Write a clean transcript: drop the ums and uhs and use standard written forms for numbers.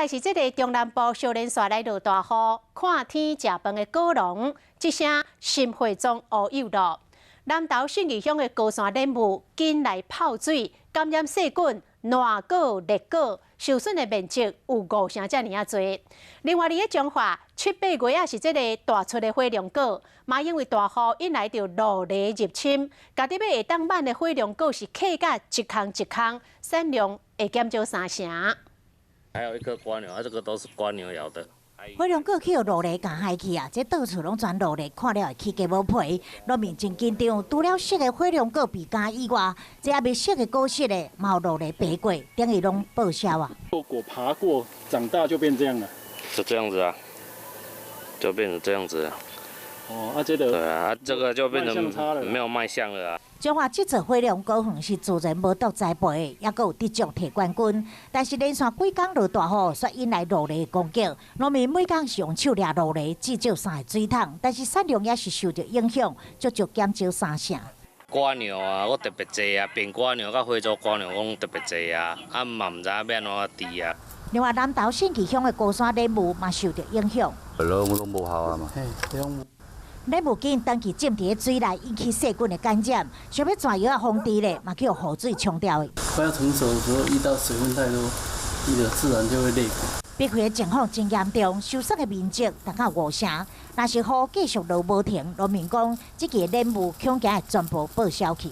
來是這个中南部小連紲來落大雨，看天食飯的果農，這聲心血總烏有咯。南投信義鄉的高山蓮霧緊來泡水，感染細菌，爛果裂果，受損的面積有五成遮爾仔濟。另外，佇咧彰化七八月仔是這个大出的火龍果，嘛因為大雨引來著蘆蠣入侵，家己欲會當挽的火龍果是客甲一空一空，產量會減少三成。還有一顆蝸牛，啊，這個都是蝸牛咬的。火龍果去予蘆蠣咬害去啊！這到處攏全蘆蠣，看了會起雞毛皮。農民真緊張，除了熟的火龍果被咬以外，這猶未熟的果實咧，嘛予蘆蠣爬過，等於攏報銷啊。果爬過，長大就變這樣了。是這樣子啊，就變成這樣子。哦，啊，這個。對啊，這個就變成沒有賣相了啊。彰化這座火龍果園是自然無毒栽培的，猶閣有得獎提冠軍。但是連續幾工落大雨，煞引來蘆蠣攻擊。農民每工是用手掠蘆蠣，至少三个水桶，但是產量也是受著影響，足足減少三成。蝸牛啊，閣特別濟啊，扁蝸牛佮非洲蝸牛攏特別濟啊，啊嘛毋知影欲按怎治啊。另外，南投信義鄉的高山蓮霧嘛受著影響。攏無效啊嘛。蓮霧根長期浸佇水內，引起細菌的感染，想欲轉藥仔防治咧，嘛去予雨水沖掉的。快要成熟的時候，遇到水分太多，伊就自然就會裂。被毀的情況真嚴重，受損的面積達到五成。若是雨繼續落無停，農民講，這季蓮霧恐驚會全部報銷去。